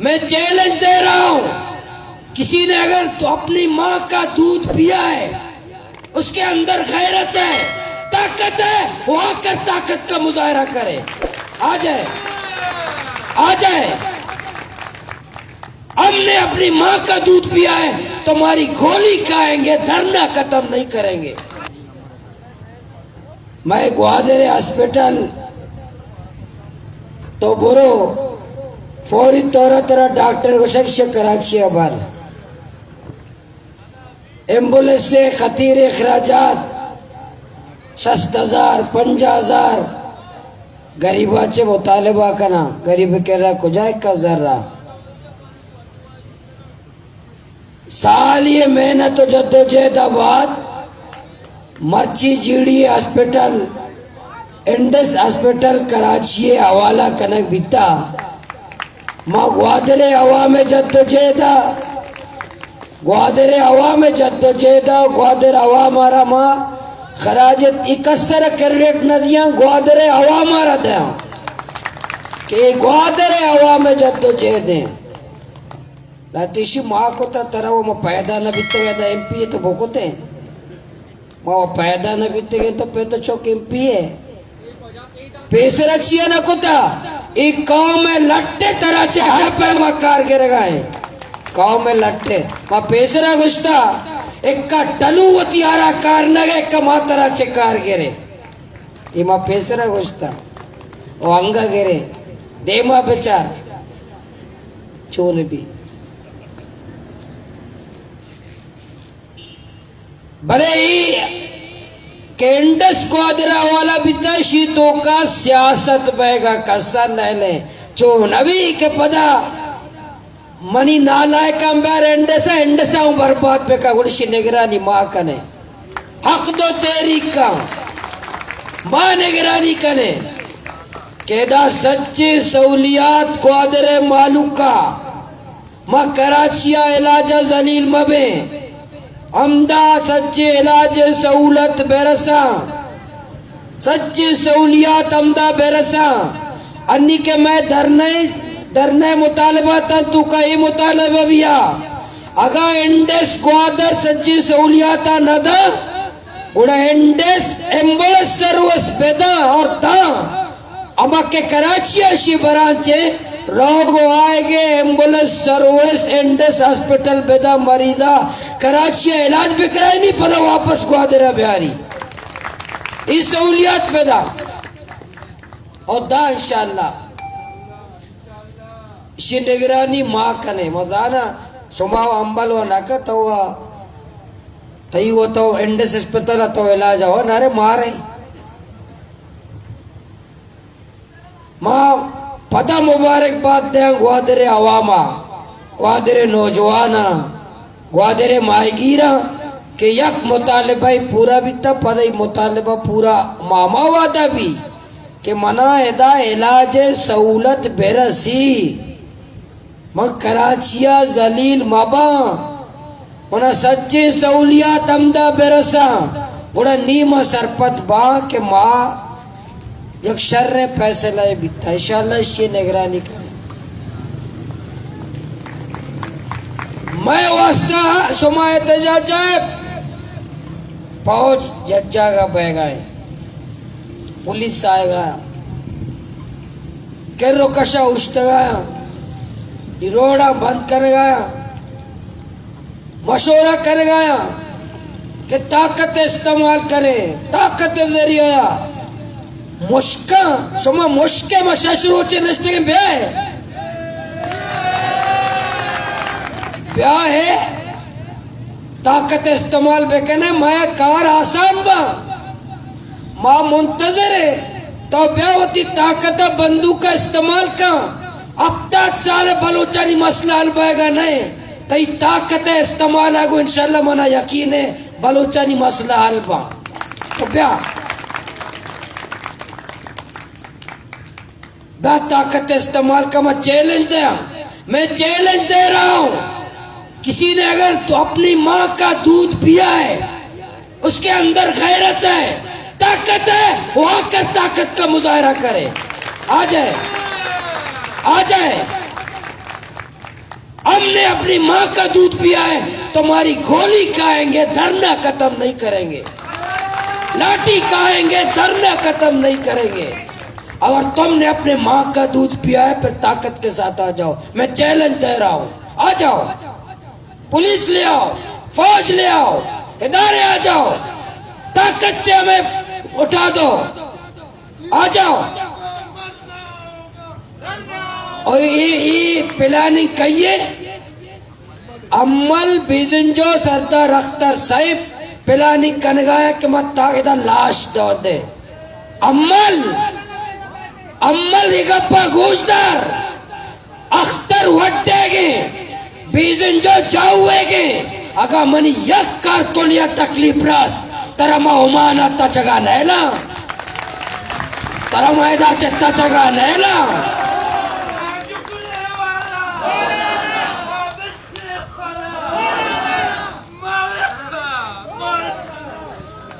میں چیلنج دے رہا ہوں، کسی نے اگر تو اپنی ماں کا دودھ پیا ہے، اس کے اندر غیرت ہے، طاقت ہے، وہ آ کر طاقت کا مظاہرہ کرے۔ آ جائے، آ جائے۔ ہم نے اپنی ماں کا دودھ پیا ہے، تمہاری گولی کھائیں گے، دھرنا ختم نہیں کریں گے۔ مئے گوادر ہاسپٹل تو برو، فوری طور ترا ڈاکٹر گوشگ شے کراچی ءَ بر۔ ایمبولینس ءِ خطیر اخراجات شست ہزار، پنجاہ ہزار، غریب ءَ چہ مطالبہ کناں، غریب ءِ کرا کجا یک زر ءَ؟ سال یہ محنت و جدوجہد ءَ بعد مرچی G D A hospital, Indus hospital Karachi ءَ حوالہ کنگ بیتا۔ ما گوادر ءِ عوام ءِ جدوجہد ءَ، گوادر ءِ عوام ءِ جدوجہد ءَ، گوادر عوام ءَ را ما خراج ای کس ءَ را کریڈٹ نہ دیاں، گوادر ءِ عوام ءَ را دیاں کہ اے گوادر ءِ عوام ءِ جدوجہد ایں۔ لہتیشی ما کتا ترا و ما پیدا نہ بیتگ، ادا ایم پی اے تو بکتے۔ ما و پیدا نہ بیتگیں تو پہ تو چوک ایم پی اے۔ پیسرا چیا نہ کتا؟ اے قوم ءِ لٹ ءَ ترا چہ ہر پیما کار گرگا ایں۔ قوم ءِ لٹ ءَ۔ ما پیسرا گوشتا، اکا ٹلو وتی آرا کار نہ گئے، اکا ما ترا چہ کار گرے۔ اے ما پیسرا گوشتا۔ او انگا گرے۔ دیما بچار۔ چون بی۔ بلے ای کہ انڈس گوادر ءَ حوالہ بیتا، اشی توکا سیاست بئیگا کسا نئیلیں۔ چو نبی کہ پدا منی نالائکاں بیار انڈس ءَ، انڈس ءَ اوں برباد بکا، گڑا اشی نگرانی ما کنیں۔ حق دو تحریک کا ما نگرانی کنیں کہ ادا سجیں سہولیات گوادر ءِ مالوکا ما کراچی ءَ علاج ءَ ذلیل مہ بیں، ہمدا سجیں علاج ءِ سہولت بہ رساں، سجیں سہولیات ہمدا بہ رساں۔ انی کہ مئے دھرنے، دھرنے مطالبہ تاں توکا اے مطالبہ بیا، اگاں انڈس گوادر سجیں سہولیات ءَ نہ داں، گڑا انڈس ایمبولینس سروس بداں اور داں۔ ہما کہ کراچی ءَ اشی برانچ ءَ روگ و آیگ ءِ ایمبولینس سروس انڈس ہاسپٹل بداں، مریضا کراچی ءَ علاج بکرائینی، پدا واپس گوادر ءَ بیاری۔ ای سہولیات بداں۔ او داں انشاءاللہ۔ اشی نگرانی ما کنیں۔ ما زاناں شما و ہمبل و نہ کت و تئی و تو انڈس اسپتال ءَ تو علاج ءَ و نہ رے مارے۔ ما پدا مبارک بات دیاں گوادر ءِ عوام ءَ، گوادر ءِ نوجواناں، گوادر ءِ ماہیگیراں کہ یک مطالبہ ءَ پورا بیتا، پدا ای مطالبہ پورا ماما وعدہ بی کہ منا ادا علاج ءِ سہولت برسی، من کراچی ءَ ذلیل مباں، منا سجیں سہولیات ہمدا برساں، گڑا نی ما سرپد باں کہ ما یک شریں فیصلہ ءَ بیتا۔ انشاءاللہ اشی نگرانی کنیں۔ مئے واسطہ شما احتجاج ءَ پوج یک جاگہ بئیگا ایں، پولیس آئیگا، کر و کشا اوشتگا، ای روڈا بند کنگا، مشورہ کنگا کہ طاقت استعمال کرے، طاقت ذریعہ۔ مشکاں، شما مشکے ما شش روچے نشتگیں، بیا ہے۔ بیا ہے، طاقت استعمال بکنے، مئے کار آسان با۔ ما منتظر ہے، تو بیا وتی طاقت بندوق استعمال کن۔ ہفتاد سال بلوچانی مسئلہ حل بئیگا نہ، تئی طاقت استعمال آگو انشاءاللہ منا یقین ہے بلوچانی مسئلہ حل با۔ تو بیا۔ بیا طاقت استعمال کا، میں چیلنج دیا، میں چیلنج دے رہا ہوں، کسی نے اگر تو اپنی ماں کا دودھ پیا ہے، اس کے اندر غیرت ہے، طاقت ہے، وہ آ کر طاقت کا مظاہرہ کرے۔ آ جائے، آ جائے۔ اپنی ماں کا دودھ پیا ہے، تمہاری گولی کھائیں گے، دھرنا ختم نہیں کریں گے۔ لاٹھی کھائیں گے، دھرنا ختم نہیں کریں گے۔ اگر تم نے اپنے ماں کا دودھ پیا ہے، پھر طاقت کے ساتھ آ جاؤ، میں چیلنج دے رہا ہوں، آ جاؤ، پولیس لے آؤ، فوج لے آؤ، ادارے آ جاؤ، طاقت سے ہمیں اٹھا دو، آ جاؤ۔ اور یہ، یہ پلاننگ کہیے، امل بیزنجو سردار اختر صاحب پلاننگ کنگایا کہ ما تاگدا لاش دور دے۔ امل، امل یہ گپا گوش دار۔ اختر وڈے گے، بیزنجو جاؤے گے۔ اگا منی یک کارکن یا تکلیف راست، ترا ما عمان ء تچگا نیلاں۔ ترا ما ادا چہ تچگا نیلاں۔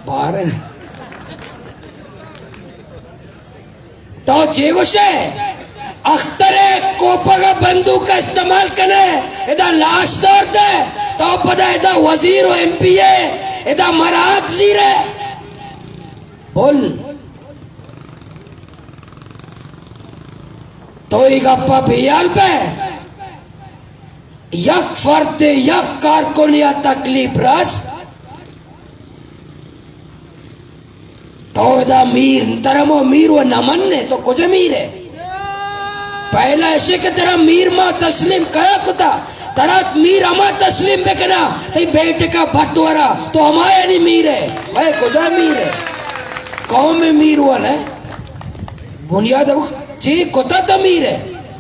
بارے تو چے گوشے؟ اختر ء کوپگ ء بندوک ء استعمال کنے، ادا لاش دور دے، تو پدا ادا وزیر و ایم پی اے، ادا مراعات زیرے۔ بول۔ تو ای گپا بیال بے۔ یک فرد، یک کارکن یا تکلیف رس، تو ادا میر، ترا ما میر و نہ مننے، تو کجا میر ہے؟ پہلا ایسے کہ ترا میر ما تسلیم کیا کتا، ترا میر ہما تسلیم بکنا، تئی بیٹکا بھٹورا، تو ہمایانی میر ہے۔ اے کجا میر ہے؟ قوم میر ہوا نا۔ بنیاد چی کتا تو میر ہے؟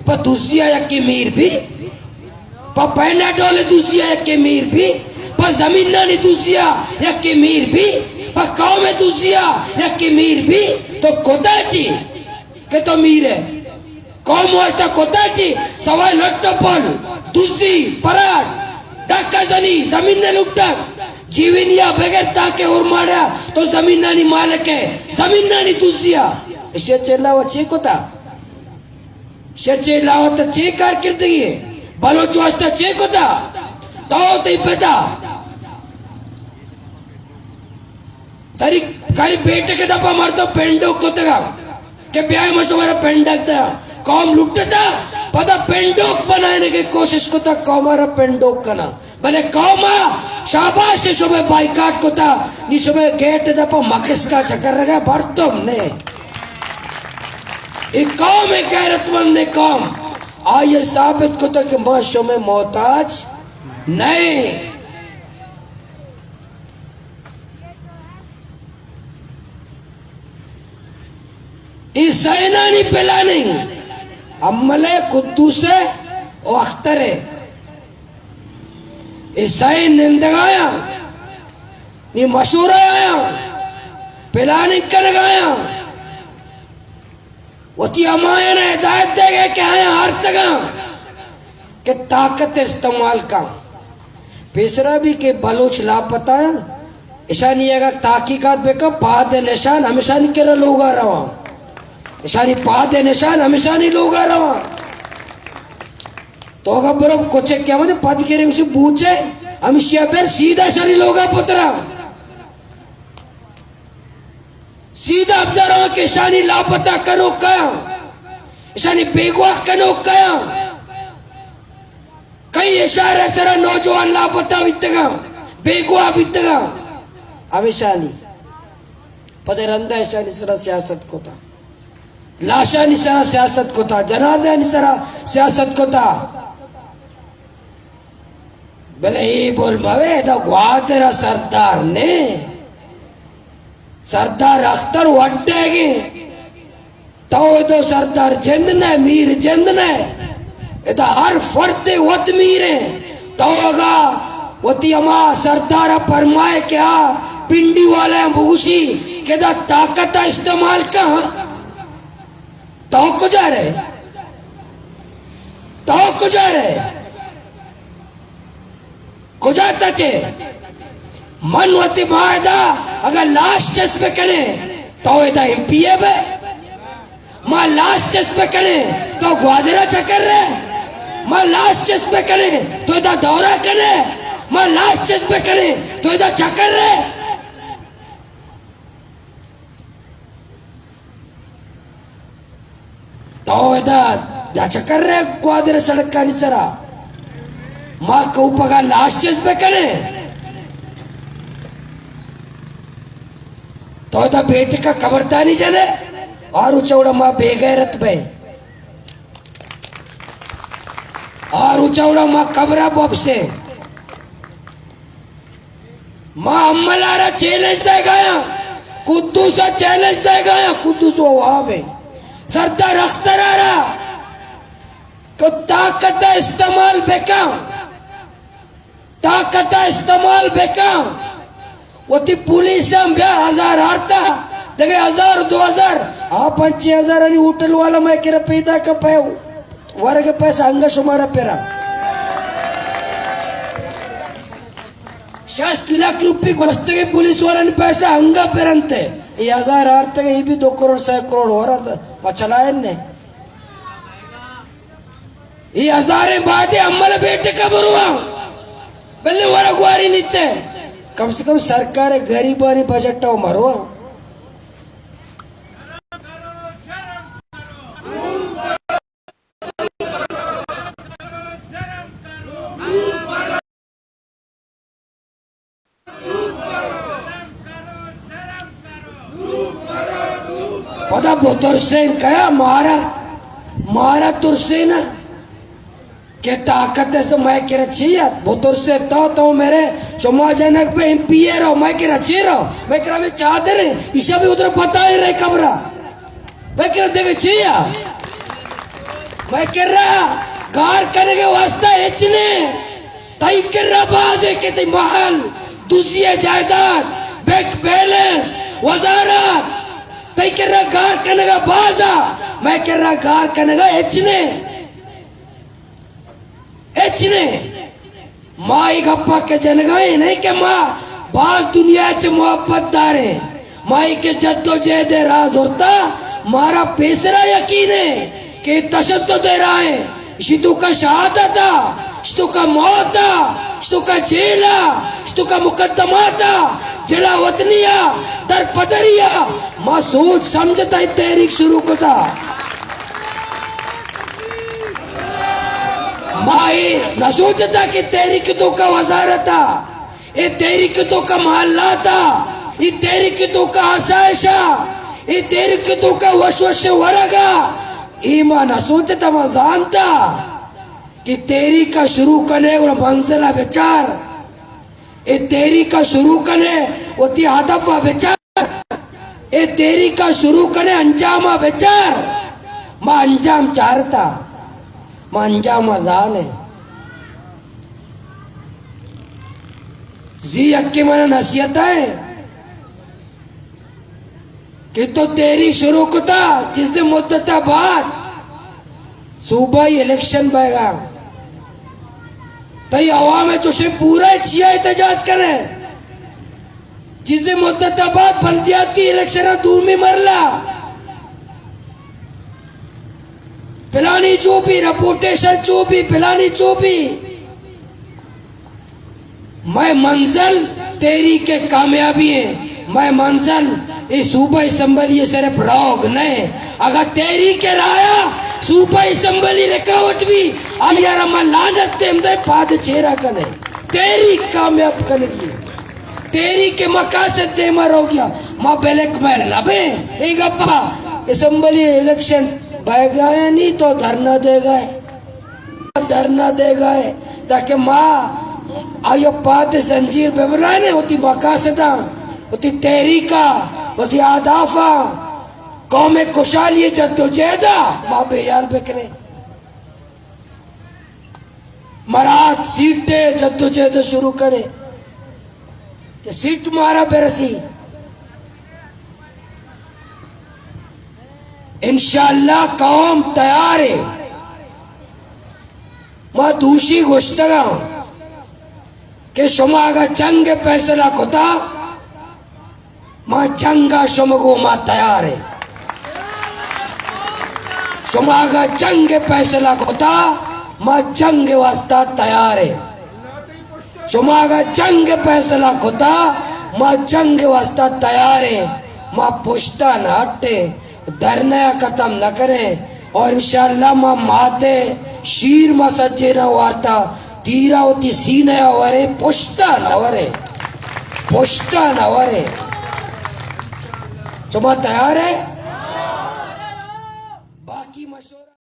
پہ دوسیا یکی میر بھی۔ پہ پیناڈول دزیا یکے میر بی، پہ زمینانی دزیا یکے میر بی، پہ قوم دزیا یکے میر بی، تو کتا چی کہ تو میر ہے؟ قوم واسطہ کتا چی؟ سوائے لٹ و پل، دزی، پراڈ، ڈاکہ زنی، زمین نے لٹک، جیونیا بغیر تاکہ اور ماڑیا تو زمینانی مالک ہے، زمینانی دزیا۔ اسے چلا و چی کتا؟ شچے لاوت چے کارکردگی ہے؟ بلوچ واسطہ چے کتا؟ تو تئی پتا سری کاری بیٹے کے دپا مردو پنڈو کتگا کہ بیائے ما شمارا پنڈک دا۔ قوم لٹتا، پدا پنڈوک بنائنے کی کوشش کتا، قوم را پنڈوک کنا۔ بلے قوم شاباش شمے بائیکاٹ کتا، نی شمے گیٹ دپا مکسکا چکر رگا بڑتم نے۔ اے قوم، اے غیرت مند قوم، آئی ء ثابت کتگ کہ ما شمئے محتاج نہ ایں۔ اے سئینانی پلاننگ، امل ء، قدوس ء و اختر ء۔ اے سئے نندگ آیاں، نی مشورہ آیاں، پلاننگ کنگ آیاں۔ وتی ہمایان ء ہدایت دیگ ء کہ آیاں آرتگاں کہ طاقت استعمال کن۔ پیسرا بھی کہ بلوچ لاپتہ اں، اشانی اگاں تحقیقات بکن، پاد ء نشان ہمشانی کرا لوگا رواں، اشانی پاد ء نشان ہمشانی لوگا رواں۔ تو اگاں برو کچک کیا مجھے پد کرے اسے بوچے، ہمشیا بر سیدھا شری لوگا پترا۔ سیدھا ابزار ہوا کہ اشانی لاپتہ کنوک کیاں، اشانی بیگواہ کنوک کیاں۔ کئی اشارہ سرا نوجوان لاپتہ بیتگاں، بیگواہ بیتگاں۔ ہمیشانی پدے رندا اشانی سرا سیاست کتا، لاشانی سرا سیاست کتا، جنازہانی سرا سیاست کتا۔ بلے اے بول مبے، ادا گوادر ء سردار نے، سردار اختر وڈیگیں۔ تو ادو سردار جند نہ، میر جند نہ، ادا ہر فرد وت میریں۔ تو اگا وتی ہما سردار ء پرمائے کہ آ پنڈی والایاں بگوشی کہ ادا طاقت ء استعمال کن، تو کجا رہے؟ تو کجا رہے؟ کجا تچے؟ من وتی معاہدہ اگر لاش چسپ کرے تو ادا ایم پی اے بے، ما لاش چسپ کرے تو گوادرا چکر رہے۔ ما لاش چست بکنیں، تو ادا دورہ کنے۔ ما لاش چست بکنیں، تو ادا چکر رے۔ تو ادا یا چکر رے گوادر سڑکانی سرا۔ ما کوپگا لاش چست بکنیں، تو ادا بیٹکا قبردانی جنے۔ آ روچا گڑا ما بے غیرت بئیں۔ آ روچا گڑا ما قبرا بوپسیں۔ ما امل ءَ را چیلنج دئیگایاں، قدوس ءَ چیلنج دئیگایاں، قدوس ءَ واب ایں۔ سردار اختر ءَ را کہ طاقت ءَ استعمال بکن، طاقت ءَ استعمال بکن۔ وتی پولیس ہم بیا، ہزار آرتا، دگہ ہزار، دو ہزار، آ پنچ ہزار انی ہوٹل والا مئے کرا پیدا کن، پہ ورگ پیسہ انگا شمارا پرا۔ شست لکھ روپی گوستگیں پولیس والانی پیسہ انگا پرنتے۔ اے ہزار آرتگے، اے بھی دو کروڑ، سئے کروڑ ورنت، ما چلائن نے۔ اے ہزاریں بادے امل بیٹکا برواں، بلے ورگ واری نیتے۔ کم سے کم سرکار غریبانی بجٹ ءَ مرواں۔ پدا بترسین کیا؟ مارا، مارا ترسینا کہ طاقت است تو مئے کرا چی ات؟ بترسے تو، تو میرے، شما جنک پہ ایم پی اے رو، مئے کرا چی رو؟ مئے کرا ہمے چادر ایں، ایشا بھی ادھر پتا ہی رہے قبرا۔ مئے کرا دگہ چی ات؟ مئے کرا گار کنگے واسطہ ہچ نے۔ تئی کرا بازے کہ تئی محل، دزی جائیداد، بینک بیلنس، وزارت، تئی کرا گار کنگا بازا، مئے کرا گار کنگا ہچ نے۔ ہچ نے۔ ما اے گپا کہ جنگا ایں، نہ کہ ما باز دنیا چہ محبت داریں۔ ما اے کہ جد و جہد ءِ راہ زرتا، مارا پیسرا یقین ایں کہ تشدد ءِ راہ ایں، اشی توکا شہادت ءَ، اشی توکا موت ءَ، اشی توکا جیل ءَ، اشی توکا مقدمات ءَ، جلا وطنی ءَ، درپدری ءَ۔ ما سوچ سمجھتا اے تحریک شروع کتا۔ ما اے نہ سوچتا کہ تحریک توکا وزارت ءَ، اے تحریک توکا محلات ءَ، اے تحریک توکا آسائش ءَ، اے تحریک توکا وش وش ورگ ءَ، اے ما نہ سوچتا، ما زانتا کہ تحریک ءَ شروع کنے گڑا منزل ءَ بچار۔ اے تحریک ءَ شروع کنے، وتی ہدف ءَ بچار۔ اے تحریک ءَ شروع کنے، انجام ءَ بچار۔ ما انجام چارتا، ما انجام ءَ زانیں۔ زی یکے منا نصیحت ءَ کہ تو تحریک شروع کتا، چیزے مدت ءَ بعد صوبائی الیکشن بئیگا، تئی عوام ءَ چوشیں پورا چیا احتجاج کنے؟ چیزے مدت ءَ بعد بلدیاتی الیکشن ءَ دومی مرلا پلانی چو بی، رپورٹیشن چو بی، پلانی چو بی۔ مئے منزل تحریک کامیابی ایں، مئے منزل اے صوبہ اسمبلی صرف روگ نہ ایں۔ اگاں تحریک رایا صوبہ اسمبلی رکاوٹ بی، آئی ءَ را ما لعنت دیم دے، پاد چیرا کنے۔ تحریک کامیاب کنگی، تحریک مقاصد دیما روگیا، ما بلیک میل نہ بیں۔ اے گپا اسمبلی الیکشن بئیگا ایں نی تو دھرنا دیگا ئے۔ دھرنا دیگا ئے، تاکہ ما آئی ءَ پاد زنجیر بہ برائینیں، وتی مقاصداں، وتی تحریکاں، وتی اہدافاں، قوم ءِ خوشحالی ءِ جدوجہد ءَ ما بے ہیال بکنیں۔ مراد سیٹ ءِ جدوجہد ءَ شروع کنیں کہ سیٹ مارا برسی۔ انشاءاللہ قوم تیار ایں۔ ما دوشی گوشتگاں کہ شما اگاں جنگ ءِ فیصلہ کتا، ما جنگ ءَ شما گوں ما تیار ایں۔ شما اگاں جنگ ءِ فیصلہ کتا، ما جنگ ءِ واسطہ تیار ایں۔ شما اگاں جنگ ءِ فیصلہ کتا، ما جنگ ءِ واسطہ تیار ایں۔ ما پشتا نہ ہٹیں، دھرنا ختم نہ کریں، اور انشاءاللہ ما مات ءِ شیر ما سجیناں وارتا، تیرا وتی سینہ ءَ وریں، پشتا نہ وریں، پشتا نہ وریں۔ شما تیار ئے؟